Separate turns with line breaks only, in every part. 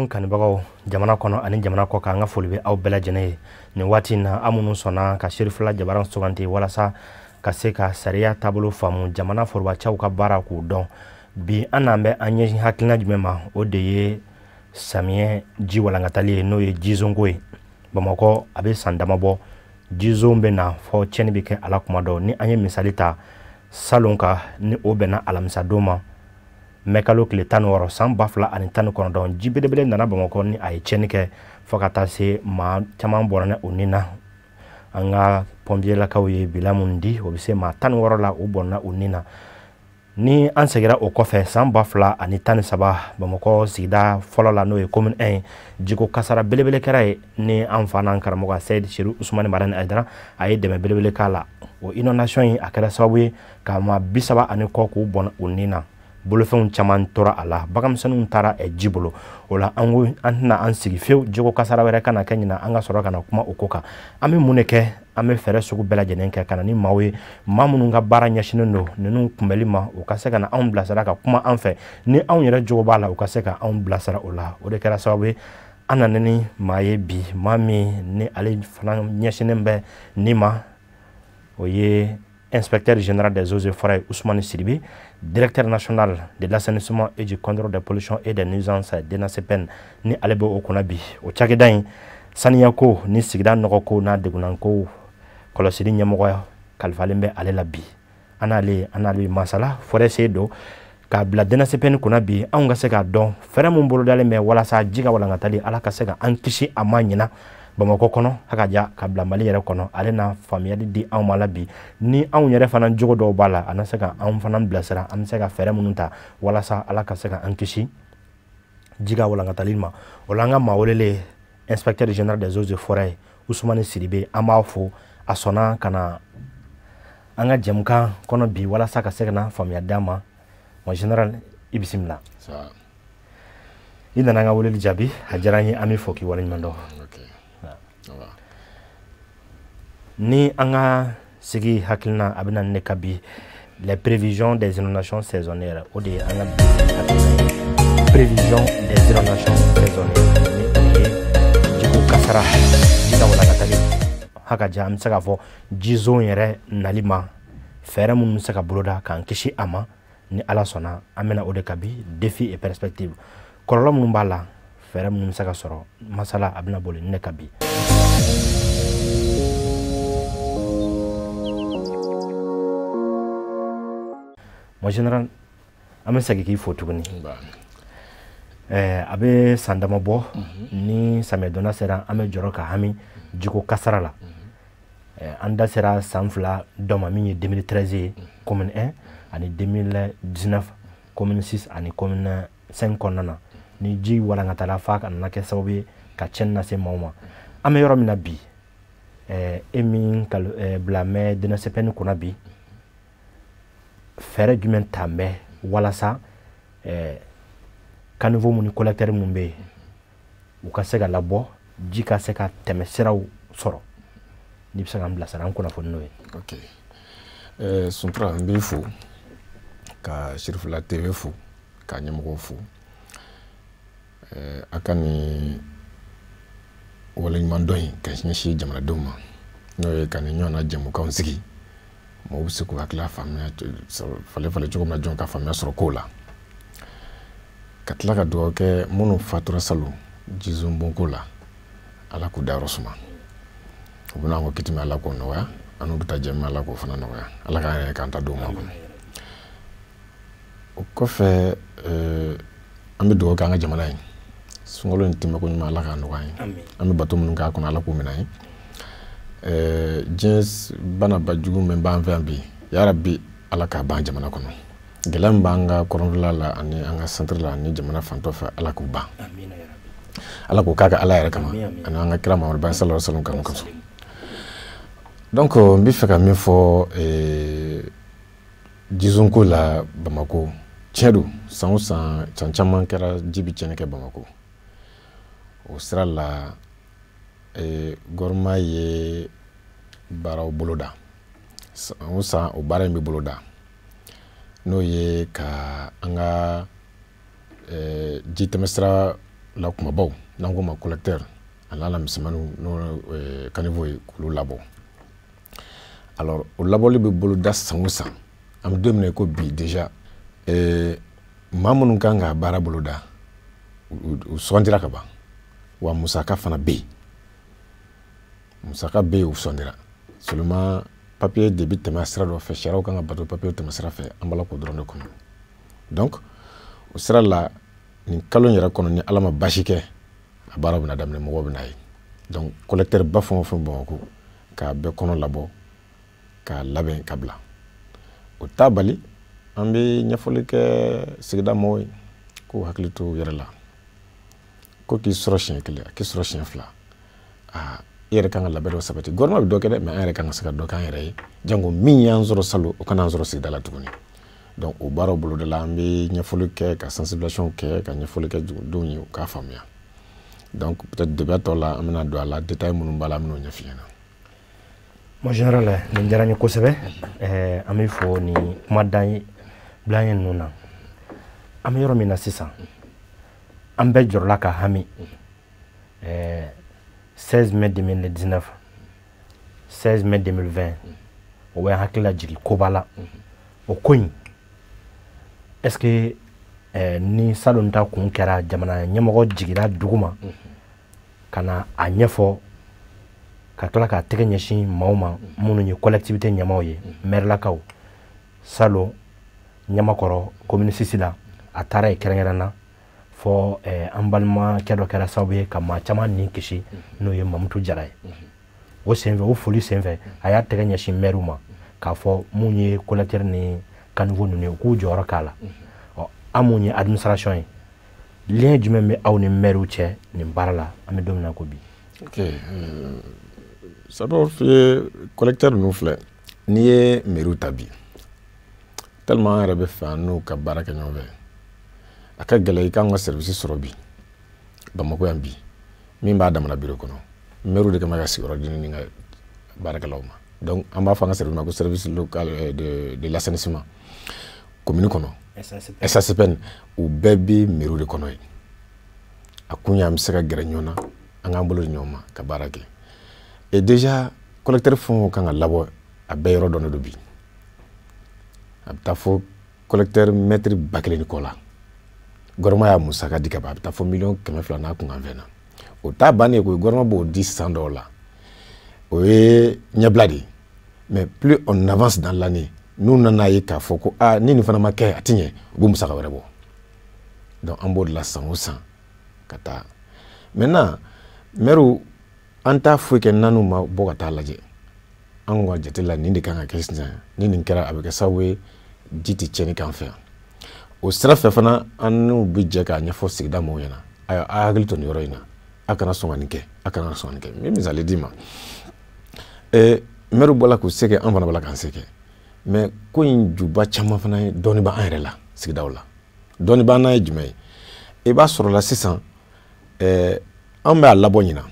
Jamanadenw kanubagaw jamana kɔnɔ ani jamana kɔ kan, an ka foli bɛ aw bɛɛ lajɛlen ye nin waati in na. Aw minnu sɔnna ka Cherifla Jabara suganti walasa ka se ka sariya taabolo faamu, jamana forobacɛw ka baara k'u dɔn. Bi an n'an bɛ an ɲɛsin hakilina jumɛn ma, o de ye samiyɛ ji walankatali ye, n'o ye jizonko ye. Bamakɔ a bɛ san dama bɔ, jizon bɛ na fɔ tiɲɛni bɛ kɛ a la kuma dɔ. Ni an ye misali ta salon kan, ni o bɛnna alamisadon ma, mɛkalo tile 16 san 2019, ji belebele nana Bamakɔ ni a ye tiɲɛni kɛ fo ka taa se maa caman bɔnna o ni na. An ka pɔnpiyelakaw ye bilan minnu di, o bɛ se maa 16 la, o bɔnna o ni na. Ni an seginna o kɔfɛ, san 2013, Bamakɔ sigida fɔlɔ la, n'o ye commune 1 ye, jiko kasara belebele kɛra yen, ni an fa n'an karamɔgɔ Seyidi Seru Usumani Madani Hayidara a ye dɛmɛ belebele k'a la. O inondation in a kɛra sababu ye ka maa 30 ani kɔ k'u bɔnna u ni na. Bolofɛnw caman tora a la, baganmisɛnninw taara ji bolo. O la an ko an tɛna an sigi fiyewu jiko kasara wɛrɛ kana kɛ ɲina, an ka sɔrɔ ka na kuma o ko kan. An bɛ mun de kɛ? An bɛ fɛɛrɛ sugu bɛɛ lajɛlen kɛ ka na ni maaw ye, maa minnu ka baara ɲɛsinnen don ninnu kunbɛli ma, u ka se ka na anw bilasira ka kuma an fɛ. Ni anw yɛrɛ jogo b'a la, u ka se ka anw bilasira o la. O de kɛra sababu ye an nana ni maa ye bi, maa min ni ale fana ɲɛsinnen bɛ nin ma, o ye inspecteur général des eaux et forêts Ousmane Sidibé, directeur national de l'assainissement et du contrôle des pollutions et des nuisances DNACPN, ni ale bɛ o kunna bi. O cakɛda in saniyako ni sigida nɔgɔko n'a degunnanko kɔlɔsili ɲɛmɔgɔya kalifalen bɛ ale la bi. An n'ale masala forestier don k'a bila DNACPN kunna bi, anw ka se k'a dɔn fɛɛrɛ mun bolodalen bɛ walasa ji ka walankatali, Ala ka se ka an kisi a ma ɲina Bamakɔ kɔnɔ, haka ja ka bila Mali yɛrɛ kɔnɔ. Ale na faamuyali di anw ma la bi, ni anw yɛrɛ fana jogo dɔw b'a la, a na se ka anw fana bilasira, an bɛ se ka fɛɛrɛ minnu ta walasa Ala ka se ka an kisi ji ka walankatali ma. O la an ka maa welelen inspecteur général des eaux et forêts Ousmane Sidibé, an b'a fo a sɔnna ka na an ka jɛmukan kɔnɔ bi walasa ka se ka na faamuya d'an ma. Mon général, i bisimila. I nana an ka weleli jaabi, a diyara an ye, an b'i fo k'i waleɲuman dɔn. Ni an ka sigi hakilina a bɛna ne ka bi, les prévisions des inondations saisonnières, o de ye an ka bi hakilina ye. Prévision des inondations saisonnières, ni o ye jiko kasara, ji ka walankatali, haka ja an bɛ se k'a fɔ jizon yɛrɛ nali ma, fɛɛrɛ minnu bɛ se ka boloda k'an kisi a ma. Ni Ala sɔnna, an bɛna o de ka bi, défi et perspective, kɔlɔlɔ minnu b'a la, fɛɛrɛ minnu bɛ se ka sɔrɔ, masala a bɛna boli ne ka bi. Mon général, an bɛ segin k'i fo tuguni. A bɛ san dama bɔ, ni samiyɛ sera, an bɛ jɔrɔ ka hami jiko kasara la. An da sera san 2 dɔ ma, min ye 2013 ye commune 1 ani 2019 commune 6 ani commune 5 kɔnɔna na, ni ji walankatala f'a ka nana kɛ sababu ye ka tiɲɛni lase maaw ma. An bɛ yɔrɔ min na bi, e min bila mɛ DNACPN kunna bi, fɛɛrɛ jumɛn ta bɛ walasa caniveau minnu ni collecteur minnu bɛ yen, u ka se ka labɔ, ji ka se ka tɛmɛ siraw sɔrɔ? N'i bɛ se k'an bilasira, an kunnafoni n'o ye.
Ok, Suntura, n b'i fo ka Cherifla TV fo ka ɲɛmɔgɔw fo. A ka nin waleɲumandɔn in ka ɲɛsin jamanadenw ma, n'o ye ka nin ɲɔgɔnna jɛmukanw sigi, mɔgɔw bɛ se k'u hakili faamuya falen falen cogo min na, jɔn ka faamuya sɔrɔ kow la. Ka tila ka dugawu kɛ minnu fatura salon jizonbonko la, Ala k'u dayɔrɔ suma. U bɛna an ko kiti min, Ala k'o nɔgɔya, an n'u bɛ taa jɛ min, Ala k'o fana nɔgɔya, Ala k'an yɛrɛ k'an ta don ma kɔnɔ. O kɔfɛ, an bɛ dugawu kɛ an ka jamana ye, sunkalo in tɛmɛko ɲuman, Ala k'a nɔgɔya an ye. An bɛ bato minnu k'a kɔnɔ, Ala k'u minɛ an ye. Diɲɛ banaba jugu min b'an fɛ yan bi, yarabi Ala k'a ban jamana kɔnɔ. Gɛlɛya min b'an ka kɔrɔnfɛla la ani an ka centre la ani jamana fantɔ fɛ, Ala k'u ban. Ala k'o k'a kɛ Ala yɛrɛ kama ani an ka kira Mamadu ba sallallahu alaihi wasallam kanu kosɔn. Donc n bɛ fɛ ka min fɔ jizonko la Bamakɔ, tiɲɛ don, san o san, san caman kɛra ji bɛ tiɲɛni kɛ Bamakɔ. O sira la, gouvernement ye baaraw boloda. San o san o baara in bɛ boloda, n'o ye ka an ka ji tɛmɛsira la kumabaw n'an k'o ma collecteur, a n'a la misɛnmaninw, n'o caniveau ye, k'olu labɔ. Alors o labɔli bɛ boloda san o san. An bɛ don min na i ko bi, déjà maa minnu kan ka baara boloda, u sugandira ka ban, wa musaka fana bɛ yen, musaka bɛ yen, u sugandira. Seulement papier de bɛ tɛmɛ a sira dɔ fɛ, sariyaw kan ka bato papier tɛmɛ sira fɛ, an b'a la k'o dɔrɔn de kɔnɔ. Donc o sira la, nin kalo in yɛrɛ kɔnɔ, ni Ala ma baasi kɛ, a baara bɛna daminɛ, mɔgɔw bɛna ye. Donc collecteur ba fɛn o fɛn Bamakɔ, k'a bɛɛ kɔnɔ labɔ, k'a labɛn ka bila. O t'a bali an bɛ ɲɛfɔli kɛ sigida mɔgɔw ye k'u hakili to u yɛrɛ la. Ko k'i sɔrɔ siɲɛ kelen, a k'i sɔrɔ siɲɛ fila, aa, i yɛrɛ kan ka labɛn dɔ sabati. Gouvernement bɛ dɔ kɛ dɛ, mais an yɛrɛ kan ka se ka dɔ k'an yɛrɛ ye, jango min y'an sɔrɔ salon, o kana an sɔrɔ sigida la tuguni. Donc o baaraw bolodala, an bɛ ɲɛfɔli kɛ, ka sensibilisation kɛ, ka ɲɛfɔli kɛ dugudenw ye, u k'a faamuya. Donc peut-être débat tɔ la, an bɛna don a la, détail minnu b'a la, an bɛn'o ɲɛf'i ɲɛna.
Mon général, nin diyara n ye kosɛbɛ. An bɛ fɔ nin kuma dan ye bila ye ninnu na. An bɛ yɔrɔ min na sisan, an bɛɛ jɔrɔla ka hami. 16 mai 2019, 16 mai 2020, o bɛ hakili lajigin koba la. O ko in, est ce que ni salon ta kun kɛra, jamana ɲɛmɔgɔ jiginra dugu ma ka na a ɲɛfɔ, ka tila k'a tɛgɛ ɲɛsin maaw ma minnu ye collectivité ɲɛmaaw ye, maire lakaw, salon Ɲamakɔrɔ commune 6 la, a taara yen kɛrɛnkɛrɛn na fɔ an balimakɛ dɔ kɛra sababu ye ka maa caman ni kisi, n'o ye Mamutu Jara ye. O senfɛ, o foli senfɛ, a y'a tɛgɛ ɲɛsin maire ma k'a fɔ mun ye collecteur ni caniveau ninnu ye, u k'u jɔyɔrɔ k'a la. Ɔ, an mun ye administration ye, lien jumɛn bɛ aw ni maire cɛ nin baara la, an bɛ don min na ko bi?
Ok, sababu f'i ye, collecteur ninnu filɛ, n'i ye mairie ta bi, tellement an yɛrɛ bɛ fɛ an n'u ka baara kɛ ɲɔgɔn fɛ, a ka gɛlɛn i k'an ka service sɔrɔ bi Bamakɔ yan bi min b'a damana bureau kɔnɔ. Maire de kama ka sigiyɔrɔ di ni ka baarakɛlaw ma. Donc an b'a fɔ an ka service ma ko service local de l'assainissement commune kɔnɔ, SACPN, u bɛɛ bɛ mairie de kɔnɔ yen. A kun ye an bɛ se ka gɛrɛ ɲɔgɔn na, an k'an bolo di ɲɔgɔn ma ka baara kɛ. Et déjà collecteur fɛn o kan ka labɔ, a bɛɛ yɔrɔ dɔnnen don bi. A bɛ taa fo collecteur mètre 1000 ni kɔ la. Gouvernement y'a musaka di ka ban, a bɛ taa fo 200 millions n'a kunkanfɛn na. O t'a bannen ye koyi, gouvernement b'o di san dɔw la, o ye ɲɛbila de ye. Mais plus on avance dans l'année, n'u nana ye k'a fɔ ko aa, ni nin fana ma kɛ, a ti ɲɛ, u bɛ musaka wɛrɛ bɔ. Donc an b'o de la san o san ka taa. Maintenant maire, an t'a foyi kɛ n'an ma bɔ ka taa lajɛ. An ka jate la, nin de kan ka kɛ sisan, ni nin kɛra, a bɛ kɛ sababu ye ji tɛ tiɲɛni k'an fɛ yan. O sira fɛ fana, an n'u bɛ jɛ k'a ɲɛfɔ sigida mɔgɔw ɲɛna: ayiwa, a hakili to nin yɔrɔ in na, a kana sɔn ka nin kɛ, a kana sɔn ka nin kɛ. N bɛ misali d'i ma. Maire bɔla k'u se kɛ, an fana bɔla k'an se kɛ, mais ko in juba caman fana ye dɔɔni b'an yɛrɛ la sigidaw la. Dɔɔni b'an n'a ye jumɛn ye? I b'a sɔrɔ la sisan, an bɛ a labɔ ɲinan,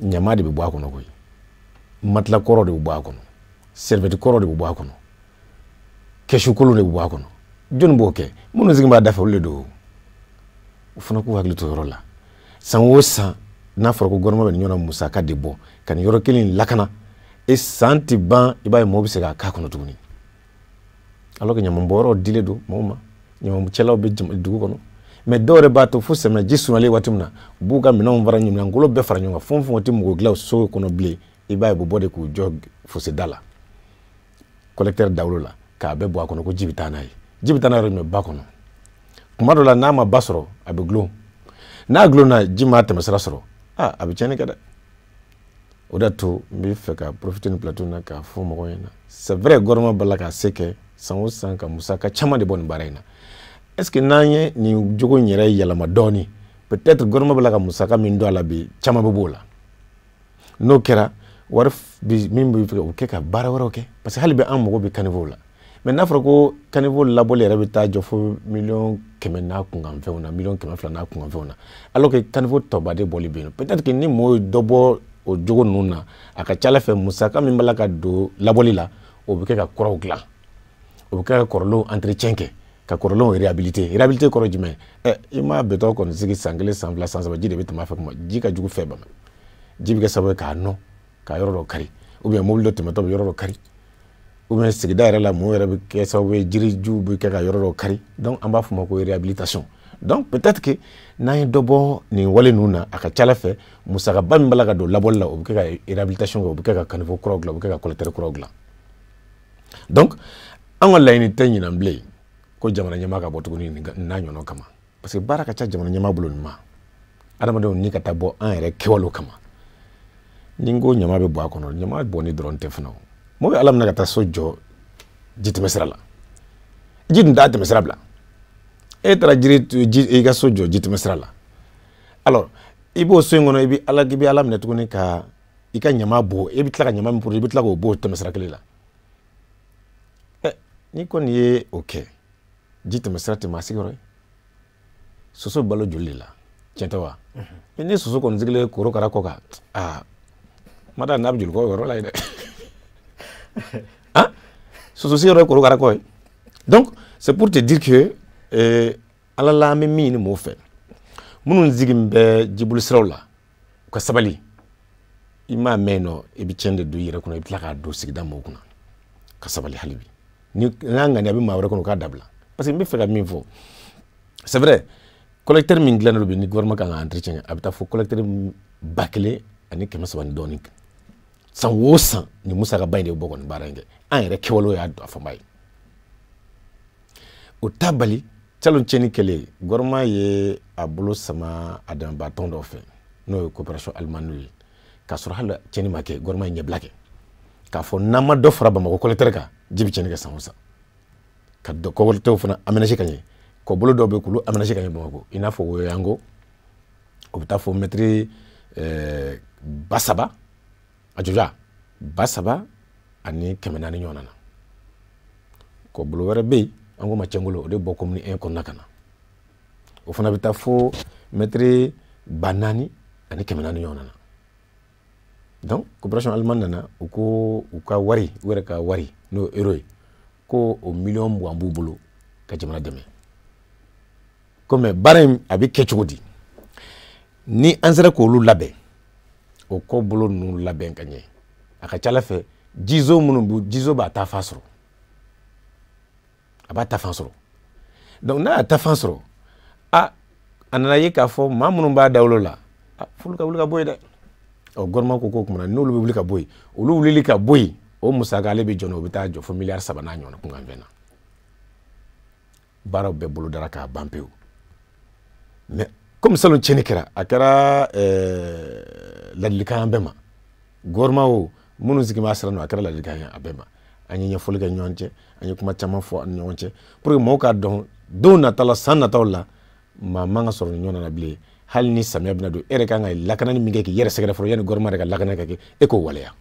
ɲama de bɛ bɔ a kɔnɔ koyi, matelas kɔrɔ de bɛ bɔ a kɔnɔ, serviette kɔrɔ de bɛ bɔ a kɔnɔ, kɛsu kolon de bɛ bɔ a kɔnɔ. Jɔnni b'o kɛ? Minnu sigi b'a da fɛ, olu de don. O fana k'u hakili to yɔrɔ la. San o san, n'a fɔra ko gouvernement bɛ nin ɲɔgɔnna musaka de bɔ ka nin yɔrɔ kelen in lakana, e san ti ban, i b'a ye mɔgɔw bɛ se k'a k'a kɔnɔ tuguni, alors que ɲamanbɔyɔrɔ dilen don mɔgɔw ma, ɲamancɛlaw bɛ dugu kɔnɔ. Mais dɔw yɛrɛ b'a to fo samiya ji surunyalen waati min na, u b'u ka minɛnw fara, minɛnkolo bɛɛ fara ɲɔgɔn kan, fɛn o fɛn tɛ mɔgɔ dilan so kɔnɔ bilen, i b'a ye u bɛ bɔ de k'u jɔ fosse da la, collecteur dawolo la, k'a bɛɛ bɔ a kɔnɔ ko ji bɛ taa n'a ye. Ji bɛ taa n'a yɔrɔ jumɛn? Ba kɔnɔ. Kuma dɔ la, n'a ma ba sɔrɔ, a bɛ gulon. N'a gulonna, ji m'a tɛmɛsira sɔrɔ, aa, a bɛ tiɲɛni kɛ dɛ. O de y'a to n bɛ fɛ ka profiter nin plateau na k'a fɔ mɔgɔw ɲɛna: c'est vrai, gouvernement b'a la k'a se kɛ san o san ka musaka caman de bɔ nin baara in na. Est ce que n'an ye nin jogo in yɛrɛ yɛlɛma dɔɔni, peut-être gouvernement b'a la ka musaka min don a la bi, caman bɛ b'o la. N'o kɛra, wari bi min bɛ fɛ, o kɛ ka baara wɛrɛw kɛ, parce que hali bi an mago bɛ caniveau la. Mais n'a fɔra ko caniveau labɔli yɛrɛ bɛ taa jɔ fo 100 millions n'a kunkanfɛnw na, 200 millions n'a kunkanfɛnw na, alors que caniveau tɔbaden bɔli bɛ yen, peut-être que ni mɔgɔw ye dɔ bɔ o jogo ninnu na, a ka ca ala fɛ musaka min b'a la ka don labɔli la, o bɛ kɛ ka kuraw dilan, o bɛ kɛ ka kɔrɔlenw entretien kɛ. Ka kɔrɔlenw réhabiliter. Réhabiliter kɔrɔ jumɛn? I ma béton kɔni sigi san 1, san 2, san 3, ji de bɛ tɛmɛ a fɛ kuma. Ji ka jugu fɛn bɛɛ ma. Ji bɛ kɛ sababu ye k'a nɔ, k'a yɔrɔ dɔ kari, ou bien mobili dɔ tɛmɛtɔ bɛ yɔrɔ dɔ kari, ou bien sigida yɛrɛ la mɔgɔw yɛrɛ bɛ kɛ sababu ye jirijuw bɛ kɛ ka yɔrɔ dɔ kari. Donc an b'a fɔ o ma ko réhabilitation. Donc peut-être que n'an ye dɔ bɔ nin wale ninnu na, a ka ca Ala fɛ musakaba min b'a la ka don labɔli la, o bɛ kɛ ka réhabilitation kɛ, o bɛ kɛ ka caniveau kuraw dilan, o bɛ kɛ ka collecteur kuraw dilan. Donc an ka laɲini tɛ ɲinan bilen ko jamana ɲɛmaa ka bɔ tuguni nin n'a ɲɔgɔnnaw kama, parce que baara ka ca jamana ɲɛmaa bolo nin ma. Adamadenw ni ka taa bɔ an yɛrɛ kɛwalew kama. Ni n ko ɲama bɛ bɔ a kɔnɔ, ɲama bɔnni dɔrɔn tɛ fana o. Mɔgɔ bɛ Ala minɛ ka taa so jɔ ji tɛmɛsira la, ji dun t'a tɛmɛsira bila. E taara jiri ji i ka so jɔ ji tɛmɛsira la, alors i b'o so in kɔnɔ, i bɛ Ala minɛ tuguni ka i ka ɲama bɔ, e bɛ tila ka ɲama min produit, i bɛ tila k'o bɔ o tɛmɛsira kelen la. N'i kɔni ye o kɛ, ji tɛmɛsira tɛ maa sigiyɔrɔ ye. Soso bɛ balo joli de la, tiɲɛ tɛ wa? Ni soso kɔni sigilen korokara kɔ kan, aa, ma da n'a bɛ joli kɔ o yɔrɔ la yen dɛ. Han, soso sigiyɔrɔ ye korokara kɔ ye. Donc c'est pour te dire que Ala la, an bɛ min ɲini mɔgɔw fɛ, minnu sigi bɛ jiboli siraw la, u ka sabali. I m'a mɛn nɔ, i bɛ tiɲɛ de don i yɛrɛ kunna, i bɛ tila k'a don sigida mɔgɔw kunna. Ka sabali hali bi, ni n'a ŋaniya bɛ maa wɛrɛ kɔnɔ, u k'a dabila. Parce que n bɛ fɛ ka min fɔ, c'est vrai, collecteur min dilannen don bi, ni gouvernement kan ka entretien kɛ, a bɛ taa fo collecteur 1300 ni dɔɔnin. San o san, nin musakaba in de bɛ bɔ ka nin baara in kɛ. An yɛrɛ kɛwalew y'a a fanba ye. O t'a bali salon tiɲɛni kɛlen, gouvernement ye a bolo sama a dɛmɛbaatɔn dɔ fɛ, n'o ye coopération allemande ye. K'a sɔrɔ hali tiɲɛni ma kɛ, gouvernement ye ɲɛbila kɛ k'a fɔ n'an ma dɔ fara Bamakɔ collecteur kan, ji bɛ tiɲɛni kɛ san o san. Ka dɔ collecteur fana aménager ka ɲɛ, kɔbolo dɔw bɛ k'olu aménager ka ɲɛ Bamakɔ, i n'a fɔ Woyango, o bɛ taa fo mɛtiri 3000, a jɔja 3400 ɲɔgɔnna na. Kɔbolo wɛrɛ bɛ yen, an ko ma Cɛngolo, o de bɔ commune 1 kɔnɔna ka na, o fana bɛ taa fo mɛtiri 4400 ɲɔgɔnna na. Donc coopération allemande nana, u ko u ka wari, u yɛrɛ ka wari, n'o ye euro ye, ko o miliyɔn 20 b'u bolo ka jamana dɛmɛ. Ko mais baara in a bɛ kɛ cogo di? Ni an sera k'olu labɛn, o kɔ bolo ninnu labɛn ka ɲɛ, a ka ca Ala fɛ jizo minnu b'u jizo b'a ta fa sɔrɔ, a b'a ta fan sɔrɔ. Donc n'a y'a ta fan sɔrɔ, a nana ye k'a fɔ maa minnu b'a dawolo la, a f'olu ka wuli ka bɔ yen dɛ. Ɔ, gouvernement ko k'o kumana n'olu bɛ wuli ka bɔ yen, olu wulili ka bɔ yen, o musaka ale bɛ jɔ n'o bɛ taa jɔ fo miliyari 3 n'a ɲɔgɔnna kunkanfɛn na. Baaraw bɛɛ bolodara k'a ban pewu. Mais komi salon tiɲɛni kɛra, a kɛra ladilikan an bɛɛ ma. Gouvernement o minnu sigi b'a sira nɔ, a kɛra ladilikan ye a bɛɛ ma. An ye ɲɛfɔli kɛ ɲɔgɔn cɛ, an ye kuma caman fɔ an ni ɲɔgɔn cɛ pour que mɔgɔw k'a dɔn don nata la, san nataw la, maa man ka sɔrɔ ni ɲɔgɔn na bilen. Hali ni samiya bɛna don, e yɛrɛ kan ka lakanani min kɛ k'i yɛrɛ sɛgɛrɛ fɔlɔ yanni gouvernement yɛrɛ ka lakana ka kɛ, e k'o waleya.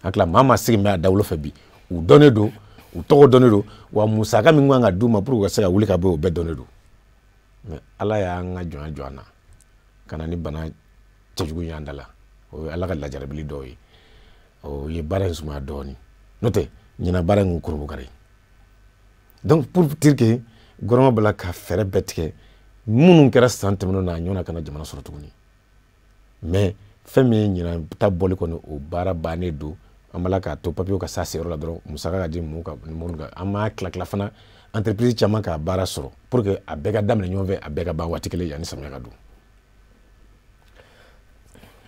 Hakili maa maa sigi bɛ a dawolo fɛ bi, u dɔnnen don, u tɔgɔ dɔnnen don wa. Musaka min kan ka d'u ma pour que u ka se ka wuli ka bɔ yen, o bɛɛ dɔnnen don. Mais Ala y'an ka jɔnya jɔ an na ka na ni bana cɛjugu y'an da la, o ye Ala ka lajarabili dɔw ye, o ye baara in sumaya dɔɔnin. N'o tɛ, ɲinan baara in kun kurubukari. Donc pour dire que gouvernement b'a la ka fɛɛrɛ bɛɛ tigɛ minnu kɛra san tɛmɛnenw na, a ɲɔgɔnna kana jamana sɔrɔ tuguni. Mais fɛn min ye ɲinan ta bɔli kɔni, o baara bannen don. An b'a la k'a to papiyew ka s'a seyɔrɔ la dɔrɔn, musaka ka di mɔgɔw ka minnu ka. An b'a tila tila fana, entreprise caman k'a baara sɔrɔ pour que a bɛɛ ka daminɛ ɲɔgɔn fɛ, a bɛɛ ka ban waati kelen yanni samiya ka don.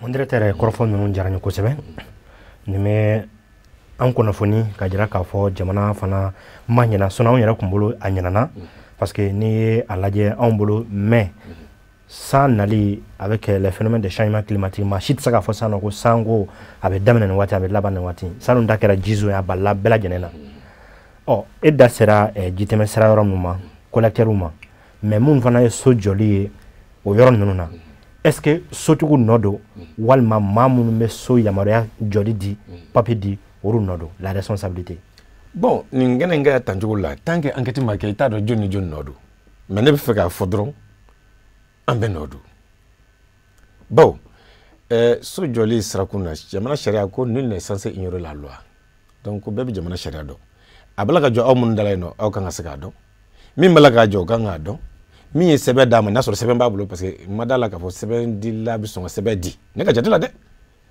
Mon directeur, kɔrɔfɔ ninnu diyara n ye kosɛbɛ. Nin bɛ an kunnafoni ka jira k'a fɔ jamana fana ma ɲina. Sinon anw yɛrɛ kun bolo a ɲinana, parce que n'i ye a lajɛ anw bolo, mais san nali avec les phénomènes de changement climatique, maa si tɛ se k'a fɔ san nɔ ko sanko a bɛ daminɛ nin waati, a bɛ laban nin waati. Sanu ta kɛra jizo ye, a balila bɛɛ lajɛlen na. Ɔ, e da sera jitɛmɛ sira yɔrɔ min ma, collecteur ma, mais mun fana ye so jɔli ye o yɔrɔ ninnu na, est ce que sotigiw nɔ don, walima maa minnu bɛ so yamaruya jɔli di, papier di, olu nɔ don, la responsabilité?
Bon, nin kɛnɛ in kɛ tancogo la, tant que enquête ma kɛ, i t'a dɔn jɔn ni jɔn nɔ don. Mais ne bɛ fɛ k'a fɔ dɔrɔn, an bɛɛ nɔ don. Bawo so jɔli sirakun na, jamana sariya ko nul n'est censé ignorer la loi. Donc ko bɛɛ bɛ jamana sariya dɔn. A b'a la ka jɔ aw minnu da la yen nɔ, aw kan ka se k'a dɔn. Min b'a la k'a jɔ, o kan k'a dɔn. Min ye sɛbɛn d'a ma, n'a sɔrɔ sɛbɛn b'a bolo, parce que n ma d'a la k'a fɔ sɛbɛndila bɛ sɔn ka sɛbɛn di. Ne ka jate la dɛ,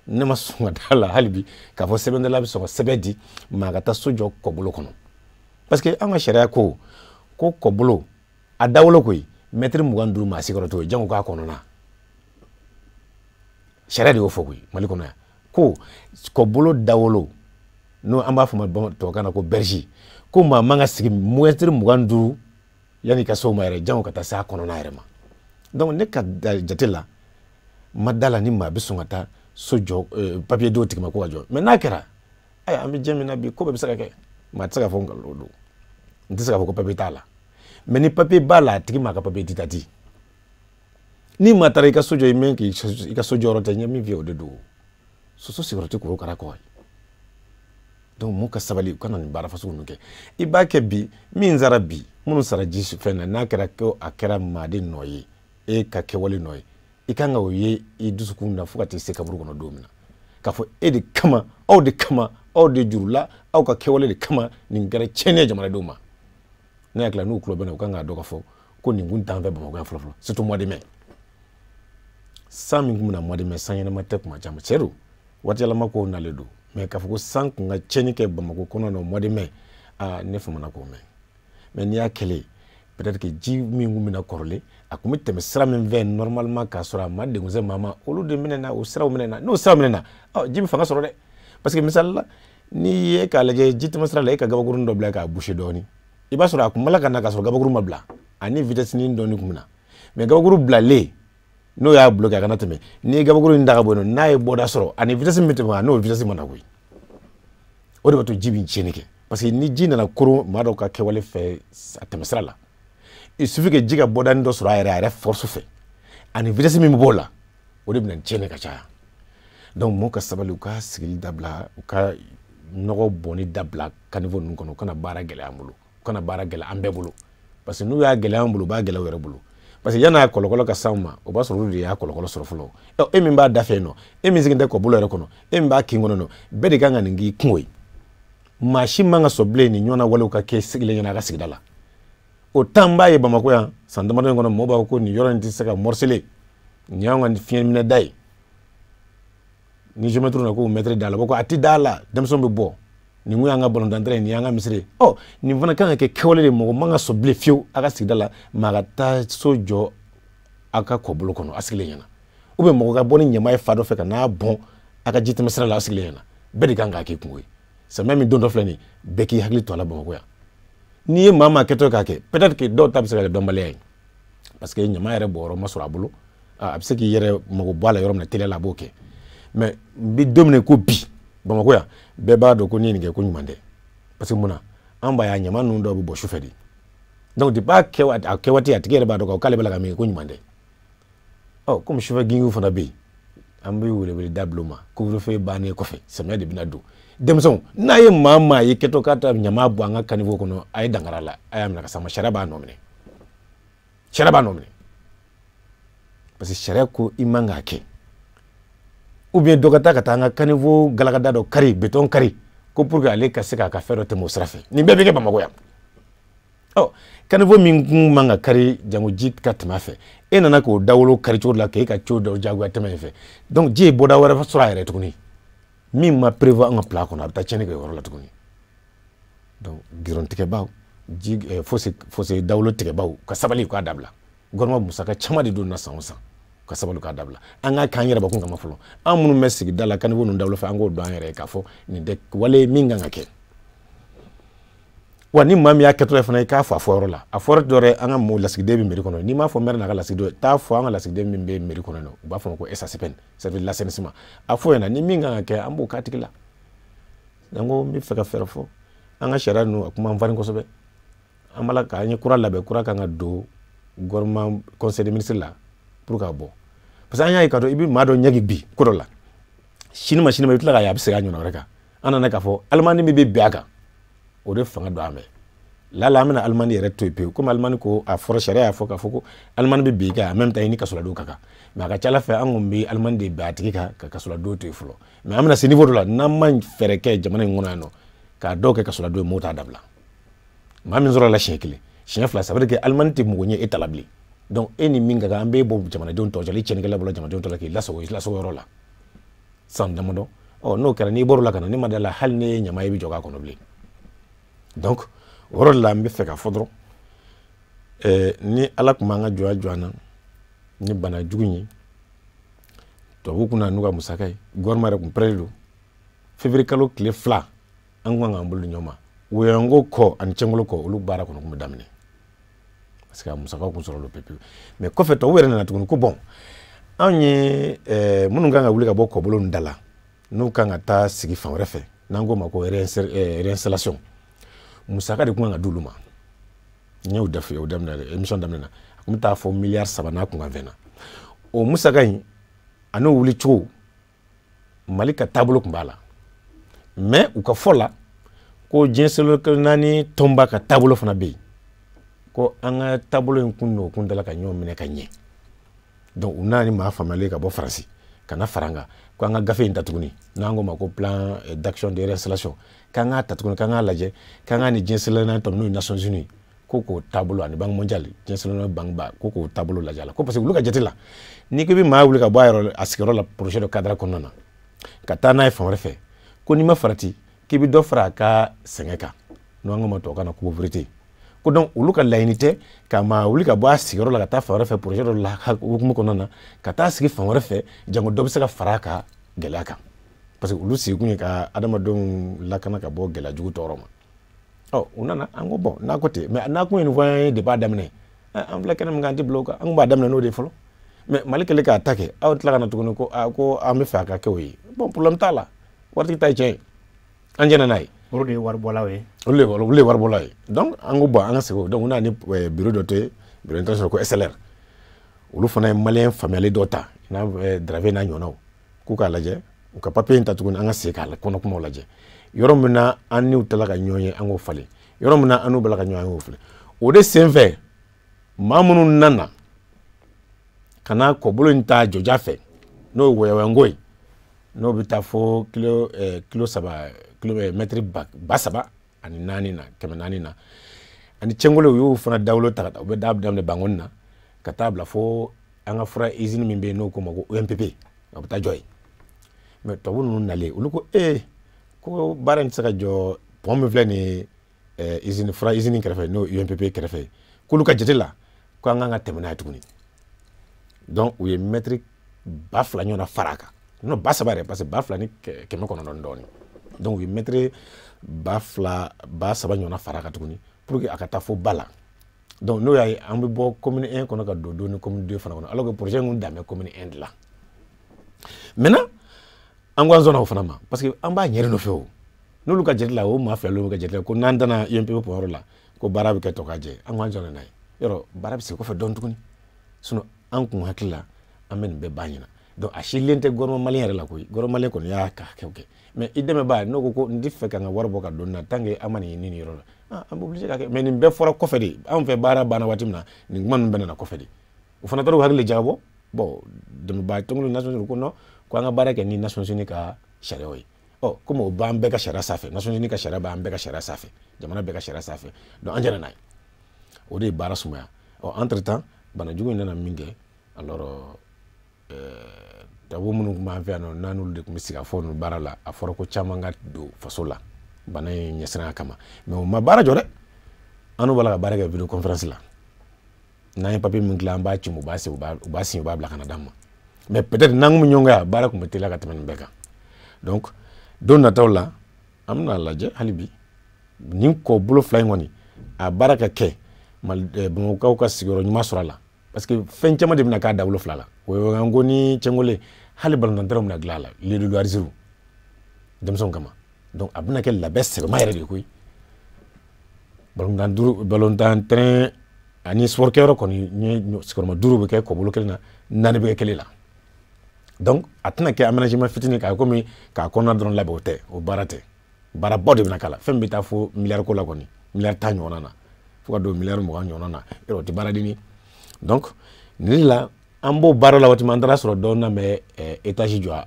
ne ma sɔn ka d'a la hali bi k'a fɔ sɛbɛndila bɛ sɔn ka sɛbɛn di maa ka taa so jɔ kɔbolo kɔnɔ. Parce que an ka sariya ko ko kɔbolo a dawolo koyi, mɛtiri 25 maa si kɔrɔ t'o ye, jango k'a kɔnɔna. Sariya de y'o fɔ koyi Mali kɔnɔ yan, ko kɔbolo dawolo, n'o an b'a fɔ ma tubabukan na ko berge, ko maa man ka sigi mɛtiri 25 yanni ka se o ma yɛrɛ, jango ka taa se a kɔnɔna yɛrɛ ma. Donc ne ka jate la, n ma da la ni maa bɛ sɔn ka taa so jɔ papier d'o tigi ma ko ka jɔ. Mais n'a kɛra, ayiwa, an bɛ diɲɛ min na bi, ko bɛɛ bɛ se ka kɛ. Maa tɛ se k'a fɔ nkalon don, n tɛ se k'a fɔ ko papier t'a la. Mais ni papier b'a la, a tigi m'a ka papier di ta di. Ni maa taara i ka so jɔ, i mɛn k'i ka so jɔyɔrɔ tɛ, n ye min f'i ye o de don. Soso sigiyɔrɔ tɛ korokara kɔ ye. Donc mun ka sabali, u kana nin baara fasugu ninnu kɛ. I b'a kɛ bi, min sara bi, minnu sara ji fɛn na, n'a kɛra ko a kɛra maaden nɔ ye, e ka kɛwale nɔ ye, i kan ka o ye i dusukun na fo ka t'i se kaburu kɔnɔ don min na, k'a fɔ e de kama, aw de kama, aw de juru la, aw ka kɛwale de kama nin kɛra tiɲɛni ye jamanadenw ma. Ne hakili la n'u tulo bɛ na, u kan k'a dɔn k'a fɔ ko nin kun t'an fɛ Bamakɔ yan fɔlɔ fɔlɔ, surtout mois de mai. San min kun bɛ na mois de mai, san ɲɛnama tɛ kuma caman, tiɲɛ don, waati yɛlɛma kow nalen don. Mais k'a fɔ ko san kun ka tiɲɛni kɛ Bamakɔ kɔnɔ na mois de mai, aa, ne famana k'o mɛn. Mais n'i y'a kɛlen, peut-être que ji min kun bɛ na kɔrɔlen, a kun bɛ tɛmɛ sira min fɛ normalement k'a sɔrɔ a ma degun se maa ma, olu de minɛna, o siraw minɛna. N'o siraw minɛna, ɔ, ji bɛ fanga sɔrɔ dɛ. Parce que misali la, n'i ye k'a lajɛ ji tɛmɛ sira la, e ka gabakurun dɔ bila k'a boucher dɔɔnin, i b'a sɔrɔ a kun b'a la ka na k'a sɔrɔ gabakuru ma bila, ani vitesse ni dɔɔnin kun bɛ na. Mais gabakuru bilalen, n'o y'a bloqué a kana tɛmɛ, n'i ye gabakuru in da ka bɔ yen nɔ, n'a ye bɔda sɔrɔ, ani vitesse min bɛ tɛmɛ, n'o vitesse ma na koyi, o de b'a to ji bɛ tiɲɛni kɛ. Parce que ni ji nana koron maa dɔw ka kɛwale fɛ a tɛmɛ sira la, il suffit que ji ka bɔdani dɔ sɔrɔ a yɛrɛ force fɛ, ani vitesse min bɛ b'o la, o de bɛ na ni tiɲɛni ka caya. Donc mɔgɔw ka sabali, u ka sigili dabila, u ka nɔgɔ bɔnni dabila caniveau ninnu kɔnɔ, u kana baara gɛlɛya an bolo, u kana baara gɛlɛya an bɛɛ bolo. Parce que n'u y'a gɛlɛya an bolo, u b'a gɛlɛya u yɛrɛ bolo. Parce que yan'a kɔlɔkɔlɔ ka s'anw ma, o b'a sɔrɔ olu de y'a kɔlɔkɔlɔ sɔrɔ fɔlɔ. Ɔ, e min b'a da fɛ yen nɔ, e min sigilen tɛ kɔbolo yɛrɛ kɔnɔ, e min b'a kin kɔnɔ nɔ, bɛɛ de kan ka nin k'i kungo ye. Maa si man ka sɔn bilen nin ɲɔgɔnna walew ka kɛ sigilen ɲɛna a ka sigida la. O temps b'a ye Bamakɔ yan, san damadɔ in kɔnɔ, mɔgɔw b'a fɔ ko nin yɔrɔ in tɛ se ka morceler, nin y'anw ka fiɲɛ minɛ da ye. Ni géomètre na ko mètre da la, ko a ti da la, denmisɛnw bɛ bɔ, nin kun y'an ka balontan ye, nin y'an ka misiri ye. Ɔ, nin fana kan ka kɛ kɛwale de, mɔgɔ man ka sɔn bilen fiyewu a ka sigida la maa ka taa so jɔ a ka kɔbolo kɔnɔ a sigilen ɲɛna, ou bien mɔgɔ ka bɔ ni ɲama ye fa dɔ fɛ ka n'a bɔn a ka ji tɛmɛ sira la a sigilen ɲɛna. Bɛɛ de kan k'a k'i kungo ye. Samiya min don dɔ filɛ nin ye, bɛɛ k'i hakili to a la Bamakɔ yan. N'i ye maa maa kɛtɔ k'a kɛ, peut-être que dɔw ta bɛ se ka kɛ dɔnbaliya ye, parce que ɲama yɛrɛ bɔyɔrɔ ma sɔrɔ a bolo, a bɛ se k'i yɛrɛ mago bɔ a la yɔrɔ min na teliya la, a b'o kɛ. Mais n bɛ don min na ko bi Bamakɔ yan, bɛɛ b'a dɔn ko n'i ye nin kɛ ko ɲuman tɛ. Parce que mun na, an b'a ye a ɲama ninnu dɔw bɛ bɔ sufɛ de. Donc depuis a kɛ waati, a tigi yɛrɛ b'a dɔn k'ale bɛ la ka min kɛ ko ɲuman tɛ. Ɔ, komi sufɛ gingiw fana bɛ yen, an bɛ welewele da bila u ma, couvre-feu bannen kɔfɛ, samiya de bɛna don. Denmisɛnw, n'a ye maa maa ye kɛtɔ k'a ta ɲama bɔ an ka caniveau kɔnɔ, a ye dankari a la, a y'a minɛ ka s'a ma, sariya b'a nɔ minɛ. Sariya b'a nɔ minɛ. Parce que sariya ko i man k'a kɛ. Ou bien dɔ ka taa ka taa an ka caniveau galakada dɔ kari, béton kari, ko pour que ale ka se k'a ka fɛn dɔ tɛmɛ o sira fɛ. Nin bɛɛ bɛ kɛ Bamakɔ yan. Ɔ, caniveau min kun man ka kari, jango ji ka tɛmɛ a fɛ, e nana k'o dawolo kari cogo dɔ la k'e ka co dɔ jagoya tɛmɛ in fɛ. Donc ji ye bɔda wɛrɛ sɔrɔ a yɛrɛ tuguni, min ma prévoir an ka plan kɔnɔ, a bɛ taa tiɲɛni kɛ o yɔrɔ la tuguni. Donc goudron tigɛbaw, ji fossé dawolo tigɛbaw, ka sabali k'a dabila. Gouvernement musaka caman de don na san o san, ka sabali k'a dabila. An k'a k'an yɛrɛ bakun kama fɔlɔ. An minnu bɛ sigida la caniveau ninnu dawolo fɛ, an k'o dɔn an yɛrɛ ye k'a fɔ nin tɛ wale min kan ka kɛ. Wa ni maa min y'a kɛtɔ ye fana, i k'a fɔ a fɔyɔrɔ la. A fɔyɔrɔ dɔ yɛrɛ, an ka mɔgɔ lasigiden bɛ mairie kɔnɔ. N'i m'a fɔ maire n'a ka lasigiden, taa fɔ an ka lasigiden min bɛ mairie kɔnɔ, u b'a fɔ ma ko SACPN, c'est-à-dire l'assainissement. A fɔ ɲɛna ni min kan ka kɛ, an b'o k'a tigi la. N ko n bɛ fɛ ka fɛɛrɛ fɔ an ka sariya ninnu, a kuma an farin kosɛbɛ. An b'a la k'an ye kura labɛn, kura kan ka don gouvernement conseil des ministres la pour k'a bɔ. Parce que an y'a ye k'a dɔn i bɛ maa dɔ ɲɛgi bi ko dɔ la, sini ma sini ma i bɛ tila k'a ye a bɛ segin a ɲɔgɔnna wɛrɛ kan. An nana k'a fɔ alimani min bɛ bɛn a kan, o de fanga don an bɛɛ lala. An bɛna alimani yɛrɛ to yen pewu, komi alimani ko a fɔra, sariya y'a fɔ k'a fɔ ko alimani bɛ bin i kan, en même temps i ni kasoladon ka kan. Mais a ka ca ala fɛ, an kɔni bɛ alimani de bin a tigi kan ka kasoladon to yen fɔlɔ. Mais an bɛna se niveau dɔ la, n'an ma fɛɛrɛ kɛ jamana in kɔnɔ yan nɔ k'a dɔw kɛ kasoladon ye, mɔgɔw t'a dabila. Maa min sɔrɔ la siɲɛ kelen, siɲɛ fila, ça veut dire que alimani tɛ mɔgɔ ɲɛ e ta la bilen. Donc e ni min ka kan, an b'e bɔ jamanadenw tɔgɔ cɛ, i cɛnnikɛla bɔra jamanadenw tɔgɔ la k'i lasago i lasago yɔrɔ la san damadɔ. Ɔ n'o kɛra, n'i bɔr'o la ka na, ne ma da la hali ne ye ɲama ye, i bɛ jɔ k'a kɔnɔ bilen. Donc o yɔrɔ de la n bɛ fɛ ka fɔ dɔrɔn, ni Ala tun b'an ka jɔnya jɔ an na ni bana jugu in ye, tubabuw kun na n'u ka musaka ye, gouvernement yɛrɛ kun pɛrɛlen don. Février kalo tile 2 an kun kan k'an bolo di ɲɔgɔn ma. Woyanko kɔ ani Cɛngolo kɔ, olu baara kɔni kun bɛ daminɛ parce que a musakaw kun sɔrɔla pewu. Mais kɔfɛ tubabuw yɛrɛ nana tuguni ko bon, anw ye minnu kan ka wuli ka bɔ kɔbolo da la, n'u kan ka taa sigi fan wɛrɛ fɛ, n'an k'o ma ko réinstallation, musaka de kun kan ka d'olu ma. N y'o da f'i ye o daminɛ émission daminɛ na, a kun bɛ taa fɔ miliyari 3 n'a kunkanfɛn na. O musaka in a n'o wuli cogo, Mali ka taabolo kun b'a la, mais u ka fɔ la ko diɲɛ seleke naani tɔnba ka taabolo fana bɛ yen, ko an ka taabolo in kun n'o kun dala ka ɲɔgɔn minɛ ka ɲɛ. Donc u nana ni maa faamuyalen ka bɔ Faransi ka na fara an kan, ko an ka gafe in ta tuguni, n'an k'o ma ko plan d'action de réinstallation, k'an k'a ta tuguni, k'an k'a lajɛ, k'an k'a ni diɲɛ seleke naani tɔn n'o ye Nations Unies, ko k'o taabolo ani Banque mondiale, diɲɛ seleke naani banque ba, ko k'o taabolo lajɛ a la. Ko parce que olu ka jate la, n'i ko i bɛ maa wuli ka bɔ a yɔrɔ a sigiyɔrɔ la projet dɔ cadre kɔnɔna na ka taa n'a ye fan wɛrɛ fɛ, ko n'i ma farati k'i bɛ dɔ fara a ka sɛgɛn kan, n'o an k'o ma tubabukan na ko pauvreté. Ko donc olu ka laɲini tɛ ka maa wuli ka bɔ a sigiyɔrɔ la ka taa fan wɛrɛ fɛ projet dɔ la hukumu kɔnɔna na ka taa sigi fan wɛrɛ fɛ, jango dɔ bɛ se ka fara a ka gɛlɛya kan, parce que olu sigikun ye ka adamadenw lakana ka bɔ gɛlɛya jugu tɔɔrɔ ma. Ɔ u nana, an ko bon, n'a ko ten, mais n'a kun ye nin fɔ an ye depuis a daminɛ, an filɛ kɛnɛ min kan, an tɛ bila o kan, an kun b'a daminɛ n'o de ye fɔlɔ. Mais Mali kɛlen k'a ta kɛ, aw tila ka na tuguni ko aa ko an bɛ fɛ a ka kɛ o ye. Bon, problème t'a la, waritigi ta ye tiɲɛ ye, an jɛnna n'a ye.
Olu de ye waribɔlaw ye.
Olu de ye waribɔlaw ye. Donc an ko bon, an ka segin o. Donc u nana ni bureau dɔ tɛ, bureau international ko SLR, olu fana ye maliyɛn faamuyali dɔ ta n'a Dravé n'a ɲɔgɔnnaw, k'u k'a lajɛ, u ka papier in ta tuguni, an ka segin k'a kɔnɔ kumaw lajɛ. Yɔrɔ min na an n'u tilala ka ɲɔgɔn ye, an k'o falen. Yɔrɔ min na an n'u bala ka ɲɔgɔn ye, an k'o falen. O de senfɛ maa minnu nana ka na kɔbolo in ta jɔja fɛ, n'o ye wɔyɔwɛnko ye, n'o bɛ taa fo kilo saba, kilo mɛtiri 3400 na, 400 na, ani Cɛngolo, u y'o fana dawolo ta ka taa, u bɛ da daminɛ Bangoni na ka taa bila fo an ka fura usine min bɛ yen n'o k'o ma ko OMPP, a bɛ taa jɔ yen. Mais tubabu ninnu nalen, olu ko ko baara in tɛ se ka jɔ pont min filɛ nin ye, usine fura usine kɛrɛfɛ, n'o ye UMPP kɛrɛfɛ, k'olu ka jate la ko an kan ka tɛmɛ n'a ye tuguni. Donc u ye mɛtiri 2000 ɲɔgɔnna fara a kan, non 3000 yɛrɛ, parce que 2900 dɔɔnin. Donc u ye mɛtiri 2000, 3000 ɲɔgɔnna fara a kan tuguni pour que a ka taa fo ba la. Donc n'o y'a ye an bɛ bɔ commune 1 kɔnɔ ka don ni commune 2 fana kɔnɔ, alors que projet in kun dan bɛ commune 1 de la. Maintenant an ko an sɔnna o fana ma, parce que an b'a ɲɛ de nɔfɛ o. N'olu ka jate la, o maa fila olu ka jate la ko n'an danna UMPP yɔrɔ la ko baara bɛ kɛ tɔ ka jɛ, an ko an sɔnna n'a ye. Yɔrɔ baara bɛ segin kɔfɛ dɔɔnin tuguni, sinon an kun hakili la an bɛ nin bɛɛ ban ɲɛna. Donc a silen tɛ gouvernement malien yɛrɛ la koyi, gouvernement malien kɔni y'a ka hakɛw kɛ, mais i dɛmɛbaa n'o ko ko n tɛ fɛ ka n ka wari bɔ ka don nin na tant que an ma nin ɲini nin yɔrɔ la, an bɛ obligé ka kɛ. Mais nin bɛɛ fɔra kɔfɛ de, anw fɛ baara banna waati min na, nin kuma ninnu bɛɛ nana kɔfɛ de. O fana taara u hakili jagabɔ. Bon, dɛmɛbaa tɔnkulu Nations Unies ko non, ko an ka baara kɛ ni Nations Unies ka sariyaw ye. Ɔ komi o b'an bɛɛ ka sariya sanfɛ, Nations Unies ka sariya b'an bɛɛ ka sariya sanfɛ, jamana bɛɛ ka sariya sanfɛ, donc an jɛnna n'a ye. O de ye baara sumaya. Ɔ entre temps bana jugu in nana min kɛ, alors tubabu minnu tun b'an fɛ yan nɔ, n'an n'olu de tun bɛ sigi a fɔ ninnu baara la, a fɔra ko caman ka don faso la bana in ɲɛsiranya kama, mais o ma baara jɔ dɛ. An n'u b'a la ka baara kɛ vidéo conférence la, n'an ye papier min dilan, an b'a ci, u b'a u b'a signer, u b'a bila ka na d'an ma. Mais peut-être n'an kun bɛ ɲɔgɔn kan yan, baara tun bɛ teliya ka tɛmɛ nin bɛɛ kan. Donc don nataw la an bɛna lajɛ hali bi nin kɔ bolo fila in kɔni a baara ka kɛ, Bamakɔkaw ka sigiyɔrɔ ɲuman sɔrɔ a la, parce que fɛn caman de bɛna k'a dawolo fila la. O ye an ko ni Cɛngole, hali balontan bɛna dilan a la, lieu de loisir denmisɛnw kama. Donc a bɛna kɛ labɛn sɛbɛma yɛrɛ de ye koyi. Balontan duuru, balontan terrain ani sport kɛyɔrɔ kɔni ɲɛ sigiyɔrɔma 5 bɛ kɛ kɔbolo kelen na, 4 bɛ kɛ kelen la. Donc a tɛna kɛ aménagement fitinin k'a komi k'a kɔnɔna dɔrɔn labɛn, o tɛ, o baara tɛ. Baarabaw de bɛna k'a la, fɛn min bɛ taa fo miliyari ko la kɔni, miliyari 10 ɲɔgɔnna na, fo ka don miliyari 20 ɲɔgɔnna na, yɔrɔ o tɛ baaraden ye. Donc nin la an b'o baara la waati min, an taara sɔrɔ dɔw na bɛ étage jɔ,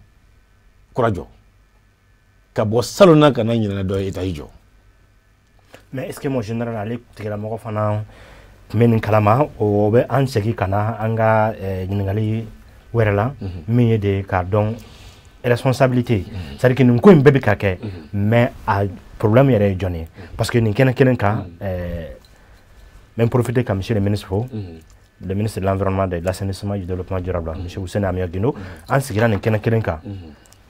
kura jɔ, ka bɔ salon na ka na ɲinɛ dɔ ye étage jɔ.
Mais est-ce que mon général, ale tigilamɔgɔ fana tun bɛ nin kalama? O bɛ an segin ka na an ka ɲininkali wɛrɛ la, min ye de k'a dɔn responsabilité, c'est à dire que nin ko in bɛɛ bɛ ka kɛ, mais a problème yɛrɛ ye jɔn ye? Parce que nin kɛnɛ kelen kan, n bɛ profiter ka monsieur le ministre fo, le ministre de l'Environnement, de l'Assainissement et du Développement durable, monsieur Housseini Amion Guindo. An sigira nin kɛnɛ kelen kan,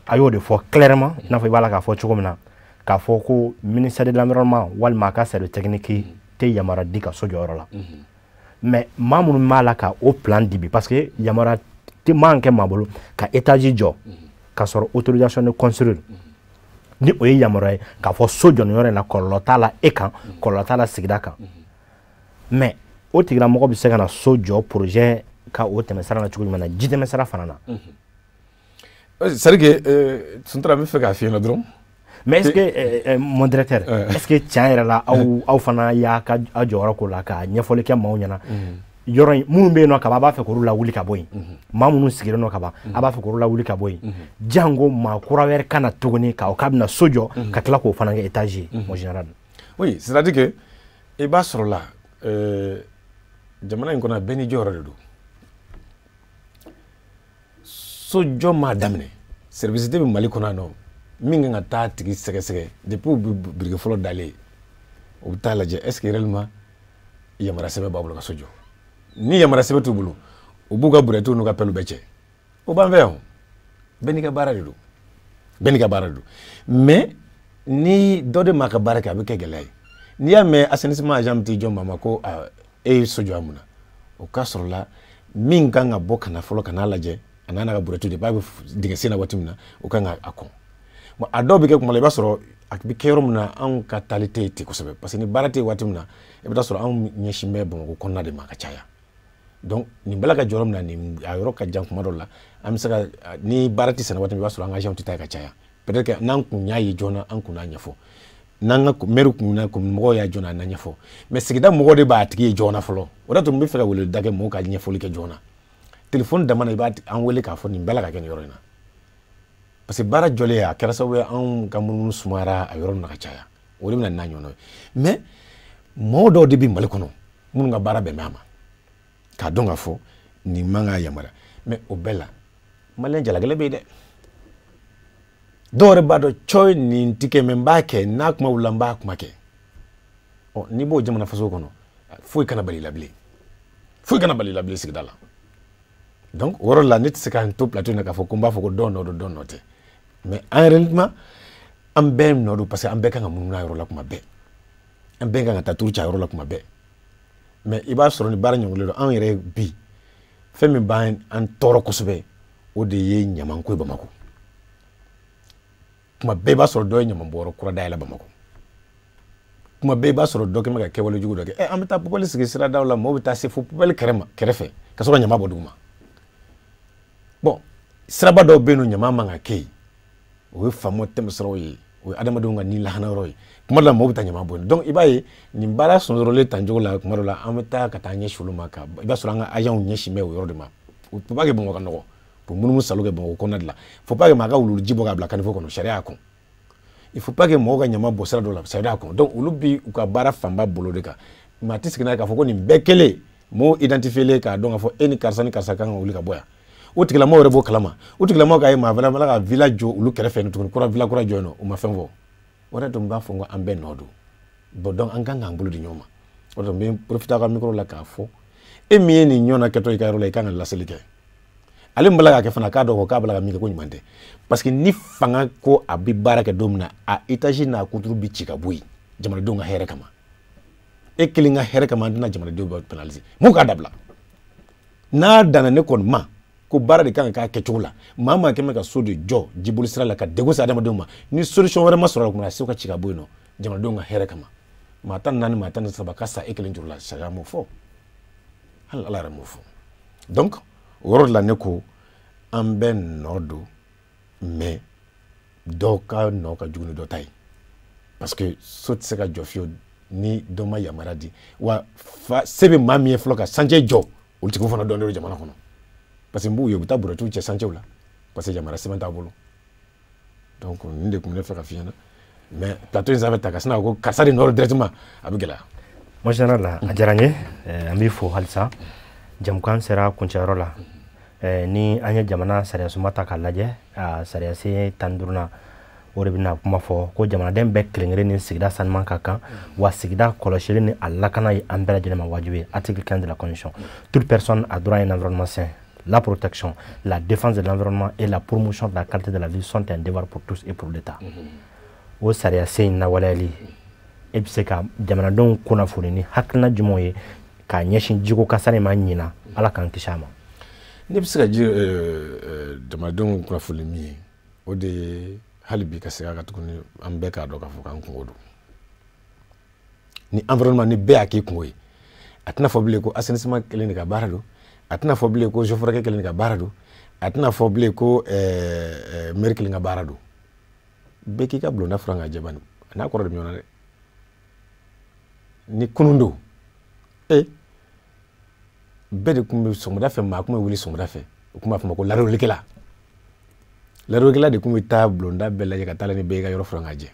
a y'o de fɔ clairement, i n'a fɔ i b'a la k'a fɔ cogo min na, k'a fɔ ko ministère de l'Environnement walima a ka service technique tɛ yamaruya di ka so jɔ yɔrɔ la. Mais maa minnu b'a la ka o plan di bi, parce que yamaruya tɛ man kɛ maa bolo ka étage jɔ k'a sɔrɔ autorisation de construire, ni o ye yamaruya ye k'a fɔ so jɔ nin yɔrɔ in na, kɔlɔlɔ t'a la e kan, kɔlɔlɔ t'a la sigida kan. Mais o tigilamɔgɔ bɛ se ka na so jɔ projet ka o tɛmɛsira na cogo jumɛn na, ji tɛmɛsira fana na?
C'est à dire que Suntara, n bɛ fɛ k'a f'i ɲɛna dɔrɔn.
Mais est-ce que mon directeur, est-ce que tiɲɛ yɛrɛ la, aw fana y'a ka aw jɔyɔrɔ k'o la ka ɲɛfɔli kɛ maaw ɲɛna, yɔrɔ in minnu bɛ yen nɔ kaban, a b'a fɛ k'olu lawuli ka bɔ yen, maa minnu sigilen nɔ kaban, a b'a fɛ k'olu lawuli ka bɔ yen, jango maa kura wɛrɛ ka na tuguni k'aw k'a bɛna so jɔ ka tila k'o fana kɛ étage ye, mon général?
Oui, c'est-à-dire que i b'a sɔrɔ la, jamana in kɔnɔ, bɛɛ n'i jɔyɔrɔ de don. Sojɔ m'a daminɛ, service tɛ bɛ Mali kɔnɔ yan nɔ min kan ka taa tigi sɛgɛsɛgɛ. Depuis u bɛ biriki fɔlɔ dalen, u bɛ taa lajɛ est ce que réellement yamaruya sɛbɛn b'a bolo ka so jɔ. Ni yamaruya sɛbɛn t'u bolo, u b'u ka brouettew n'u ka pelles bɛɛ cɛ. O b'an fɛ yan o. Bɛɛ n'i ka baara de don, bɛɛ n'i ka baara de don. Mais ni dɔ de m'a ka baara kɛ, a bɛ kɛ gɛlɛya ye. N'i y'a mɛn assainissement agent bɛ t'i jɔ maa ma ko e ye so jɔ yan mun na, o k'a sɔrɔ la min kan ka bɔ ka na fɔlɔ ka n'a lajɛ, a n'a ka brouette de b'a bɛ dingɛ sen na waati min na, o kan ka a kɔn. Bon, a dɔw bɛ kɛ kuma la, i b'a sɔrɔ a bɛ kɛ yɔrɔ min na, anw ka taali tɛ yen ten kosɛbɛ, parce que ni baara tɛ yen waati min na, i bɛ taa sɔrɔ anw ɲɛsin bɛ Bamakɔ kɔnɔna de ma ka caya. Donc nin bɛɛ la ka jɔ yɔrɔ min na, nin a yɔrɔ ka jan kuma dɔw la, an bɛ se ka ni baara tɛ sɛnɛ waati min, i b'a sɔrɔ an ka agent tɛ taa yen ka caya. Peut-être que n'an kun y'a ye joona, an kun n'a ɲɛfɔ, n'an ka maire kun na mɔgɔw y'a joona, a n'a ɲɛfɔ. Mais sigida mɔgɔw de b'a tigi ye joona fɔlɔ. O de tun bɛ fɛ ka weleweleda kɛ mɔgɔw ka ɲɛfɔli kɛ joona téléphone dama na, i b'a an wele k'a fɔ nin bɛɛ la ka kɛ nin yɔrɔ in na, parce que baara jɔlen a kɛra sababu ye anw ka munumunu sumayara a yɔrɔ ninnu na ka caya. O de bɛ na n'a ɲɔgɔnna ye. Mais mɔgɔ dɔw de bɛ Mali kɔnɔ minnu ka baara bɛn bɛ a ma k'a dɔn k'a fɔ nin man ka yamaruya. Mais o bɛɛ la, maliyɛn jalakɛlɛ bɛ yen dɛ. Dɔw yɛrɛ b'a dɔn cɔyi nin ti kɛ, mɛ n b'a kɛ, n'a kuma wulila n b'a kuma kɛ. Ɔ n'i b'o jamana faso kɔnɔ, foyi kana bali i la bilen, foyi kana bali i la bilen sigida la. Donc o yɔrɔ la, ne tɛ se ka n to plateau in na k'a fɔ ko n b'a fɔ ko dɔw nɔ don, dɔw nɔ tɛ. Mais en réalité, an bɛɛ nɔ don, parce que an bɛɛ kan ka munumunu a yɔrɔ la kuma bɛɛ, an bɛɛ kan ka taa turu ci a yɔrɔ la kuma bɛɛ. Mais i b'a sɔrɔ ni baara ɲɔngirilen don, anw yɛrɛ bi fɛn min b'an an tɔɔrɔ kosɛbɛ, o de ye ɲamanko ye Bamakɔ. Kuma bɛɛ i b'a sɔrɔ dɔ ye ɲamanbɔyɔrɔ kura dayɛlɛ Bamakɔ. Kuma bɛɛ i b'a sɔrɔ dɔ kɛn bɛ ka kɛwale jugu dɔ kɛ. Ɛ, an bɛ taa poubelle sigi siradaw la, mɔgɔw bɛ taa se fo poubelle kɛrɛfɛ ka sɔrɔ ka ɲama bɔ duguma. Bon, siraba dɔw bɛ yen nɔ, ɲama man ka kɛ yen, o ye faamaw tɛmɛsiraw ye, o ye adamadenw ka ni lahana yɔrɔ ye. Kuma dɔ la, mɔgɔw bɛ taa ɲama bɔ yen. Donc i b'a ye nin baara sonsorolen tancogo la, kuma dɔ la an bɛ taa ka taa ɲɛsin olu ma, ka i b'a sɔrɔ an ka agents ɲɛsin bɛ o yɔrɔ de ma. O faut pas que Bamakɔ ka nɔgɔ, k'o munumunu salo kɛ Bamakɔ kɔnɔna de la. Faut pas que maa ka wuluji bɔ k'a bila caniveau kɔnɔ, sariya y'a kɔn. Il faut pas que mɔgɔw ka ɲama bɔ sira dɔ la, sariya y'a kɔn. Donc olu bi u ka baara fanba bolo de kan. Maa tɛ sigi n'a ye k'a fɔ ko nin bɛɛ kelen mɔgɔw identifier k'a dɔn k'a fɔ e ni karisa ni karisa kan ka wuli ka bɔ yan. O tigilamɔgɔw yɛrɛ b'o kalama. O tigilamɔgɔw k'a ye maa fana b'a ka villa jɔ olu kɛrɛfɛ yen tuguni, kura villa kura jɔ yen nɔ, u ma fɛn fɔ. O de tun b'a fɔ ko an bɛɛ nɔ don. Bon, donc an kan k'an bolo di ɲɔgɔn ma. O de n bɛ profiter aw ka micro la k'a fɔ e min ye nin ɲɔgɔnna kɛtɔ i ka yɔrɔ la, i kan ka laseli kɛ. Ale min b'a la k'a kɛ fana, k'a dɔn k'a b'a la ka min kɛ ko ɲuman tɛ, parce que ni fanga ko a bɛ baara kɛ don min na, a étage n'a kuturu bɛ ci ka bɔ yen jamanadenw ka hɛrɛ kama. E kelen ka hɛrɛ kama, an tɛna jamanadenw bɛ pénaliser. Mun k'a dabila n'a danna ne kɔni ma ko baara de kan ka k'a kɛcogo la. Maa maa kɛn bɛ ka so de jɔ jiboli sira la ka degun se adamadenw ma, ni solution wɛrɛ ma sɔrɔ a la kuma, a se ka ci ka bɔ yen nɔ jamanadenw ka hɛrɛ kama. Maa 14, maa 13 ka sa e kelen juru la, sariya m'o fɔ, hali Ala yɛrɛ m'o fɔ. Donc o yɔrɔ de la, ne ko an bɛɛ nɔ don, mais dɔw ka nɔ ka jugu ni dɔ ta ye, parce que so tɛ se ka jɔ fiyewu ni dɔ ma yamaruya di. Wa fa se bɛ maa min ye fɔlɔ ka chantier jɔ, olu tigiw fana dɔnnen don jamana kɔnɔ, parce que n b'u ye u bɛ taa brouettew cɛ chantier la, parce que yamaruya sɛbɛn t'a bolo. Donc nin de tun bɛ ne fɛ ka f'i ɲɛna. Mais plateau in sanfɛ ta ka sin ko karisa de nɔ directement, a bɛ gɛlɛya.
Mon général, a diyara n ye, an b'i fo halisa. Jamukan sera kuncɛyɔrɔ la. Ni an ye jamana sariya sunba ta k'a lajɛ, a sariya sen 15nan, o de bɛna kuma fɔ ko jamanaden bɛɛ kelen kelen ni sigida sanuman ka kan, wa sigida kɔlɔsili ni a lakana ye an bɛɛ lajɛlen ma wajibi ye. Article 15 de la Constitution: toute personne a droit à un environnement sain. La protection, la défense de l'environnement et la promotion de la qualité de la vie sont un devoir pour tous et pour l'État. O sariya sen in lawaleyali, e bɛ se ka jamanadenw kunnafoni ni hakilina jumɛnw ye k'a ɲɛsin jiko kasara in ma ɲina, Ala k'an kisi a ma?
Ne bɛ se ka ji jamanadenw kunnafoni min ye, o de ye hali bi ka segin a kan tuguni, an bɛɛ k'a dɔn k'a fɔ k'an kungo don. Ni environnement, ni bɛɛ y'a k'i kungo ye, a tɛna fɔ bilen ko assainissement kelen de ka baara don, a tɛna fɔ bilen ko eaux kelen de ka baara don, a tɛna fɔ bilen ko maire kelen ka baara don. Bɛɛ k'i ka bulonda furan ka jɛ bani, a n'a kɔrɔ de bɛ ɲɔgɔn na dɛ. Ni kunun don, e bɛɛ de tun bɛ sɔgɔmada fɛ, maa tun bɛ wuli sɔgɔmada fɛ, u tun b'a fɔ ma ko larolikɛla. Larolikɛla de tun bɛ taa bulonda bɛɛ lajɛ ka taa la ni bɛɛ y'i ka yɔrɔ furan ka jɛ.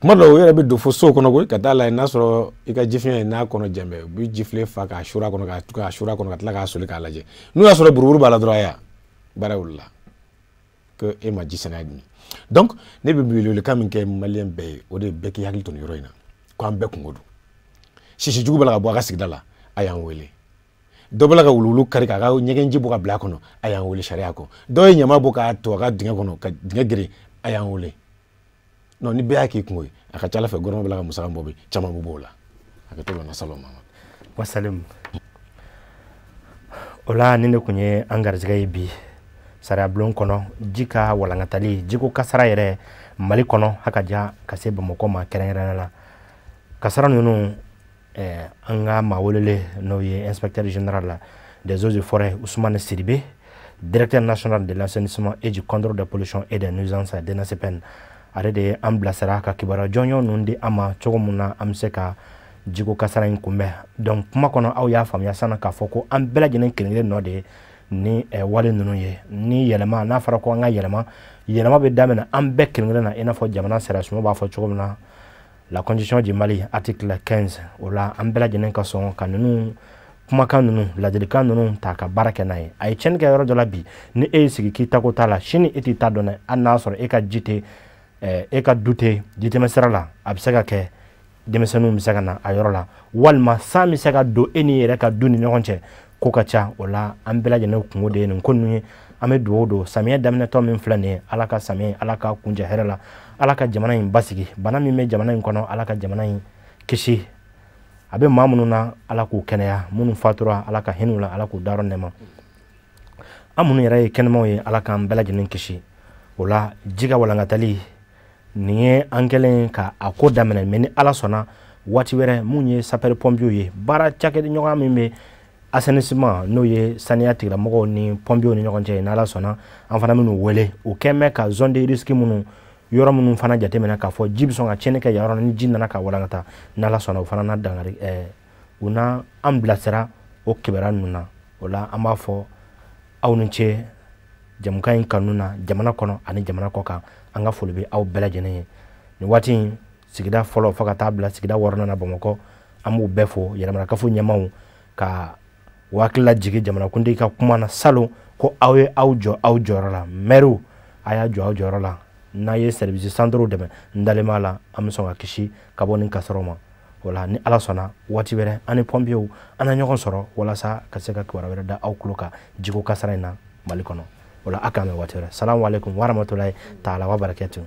Kuma dɔw, u yɛrɛ bɛ don fo so kɔnɔ koyi, ka taa lajɛ n'a sɔrɔ i ka jifiɲɛ ye n'a kɔnɔ jɛnbɛ. U bɛ jifilen fa k'a suru a kɔnɔ, k'a suru a kɔnɔ, ka tila k'a soli k'a lajɛ. N'u y'a sɔrɔ buruburu b'a la dɔrɔn, aya, baara wulila ko e ma ji sɛnɛ min. Donc ne bɛ welewelekan min kɛ maliyɛn bɛɛ ye, o de ye bɛɛ k'i hakili to nin yɔrɔ in na ko an bɛɛ kungo don. Sisi jugu b'a la ka bɔ a ka sigida la, a y'an wele. Dɔ b'a la ka wuluwulu kari k'a ka ɲɛgɛnji bɔ ka bila a kɔnɔ, a y'an wele sariya kɔ. Dɔw ye ɲama bɔ k'a to a ka dingɛ kɔnɔ, ka dingɛ geren, a y'an wele. Non, ni bɛɛ y'a k'i kungo ye, a ka ca Ala fɛ, gouvernement bɛ la ka musaka min bɔ bi, caman bɛ bɔ o la. A ka to na salon ma.
Wasalim. O la, nin de tun ye an garijɛgɛ ye bi sariya bulon kɔnɔ, ji ka walankatali, jiko kasara yɛrɛ Mali kɔnɔ, haka ja ka se Bamakɔ ma kɛrɛnkɛrɛnnenya la. Kasara ninnu, an ka maa welele, n'o ye inspecteur général des eaux et forêts Ousmane Sidibé, directeur national de l'assainissement et du contrôle des pollutions et des nuisances, DNACPN, ale de ye an bilasira ka kibaruya jɔnjɔn ninnu di an ma, cogo min na an bɛ se ka jiko kasara in kunbɛn. Donc kuma kɔnɔ, aw y'a faamuya sisan k'a fɔ ko an bɛɛ lajɛlen kelen kelen nɔ de ye ni wale ninnu ye. Ni yɛlɛma n'a fɔra ko an ka yɛlɛma, yɛlɛma bɛ daminɛ an bɛɛ kelen kelen na, i n'a fɔ jamana sariya sunba b'a fɔ cogo min na, la Constitution du Mali, article 15. O la, an bɛɛ lajɛlen ka sɔn ka ninnu kumakan ninnu, ladilikan ninnu ta ka baara kɛ n'a ye. A ye tiɲɛni kɛ yɔrɔ dɔ la bi, ni e y'i sigi k'i tako t'a la, sini e t'i ta dɔn dɛ. Hali n'a sɔrɔ e ka ji tɛ, e ka du tɛ jitɛmɛ sira la, a bɛ se ka kɛ denmisɛnninw bɛ se ka na a yɔrɔ la, walima san bɛ se ka don e n'i yɛrɛ ka du ni ɲɔgɔn cɛ. Ko ka ca. O la, an bɛɛ lajɛlen kungo de ye nin ko ninnu ye. An bɛ dugawu don samiyɛ daminɛtɔ min filɛ nin ye, Ala ka samiyɛ, Ala ka kuncɛ hɛrɛ la, Ala ka jamana in basigi. Bana min bɛ jamana in kɔnɔ, Ala ka jamana in kisi. A bɛ maa minnu na, Ala k'u kɛnɛya. Minnu fatura, Ala ka hinɛ u la, Ala k'u dayɔrɔ nɛɛma. An minnu yɛrɛ ye kɛnɛmaw ye, Ala k'an bɛɛ lajɛlen kisi. O la, ji ka walankatali nin ye an kɛlen ka a ko daminɛ, mais ni Ala sɔnna, waati wɛrɛ, mun ye sapeur pompier ye, baara cakɛɲɔgɔnya min bɛ assainissement, n'o ye saniya tigilamɔgɔw ni pompiers ni ɲɔgɔn cɛ, n'Ala sɔnna, an fana bɛn'u wele. O kɛn bɛ ka zone de risque minnu, yɔrɔ minnu fana jateminɛ k'a fɔ ji bɛ sɔn ka tiɲɛni kɛ yan yɔrɔ, ni ji nana ka walankata, n'Ala sɔnna, o fana na dankari u na an bilasira o kibaruya ninnu na. O la, an b'a fɔ aw ni ce jamukan in kanu na, jamana kɔnɔ ani jamana kɔ kan. An ka foli bɛ aw bɛɛ lajɛlen ye nin waati in, sigida fɔlɔ fo ka taa bila sigida 6nan na Bamakɔ. An b'u bɛɛ fo, yɛrɛmarakafo ɲɛmaw ka hakili lajigin jamanakuntigi ka kuma na salon ko aw ye aw jɔ aw jɔyɔrɔ la. Mɛriw, a y'a jɔ aw jɔyɔrɔ la. N'a ye service centre dɛmɛ, n dalen b'a la, an bɛ sɔn ka kisi ka bɔ nin kasaraw ma. O la, ni Ala sɔnna, waati wɛrɛ, an ni pɔnpiyew an na ɲɔgɔn sɔrɔ walasa ka se ka kibaruya wɛrɛ da aw tulo kan jiko kasara in na Mali kɔnɔ. O la, a k'an bɛn waati wɛrɛ. Salamu aleykum warahmatulahi taala wa barakatuh.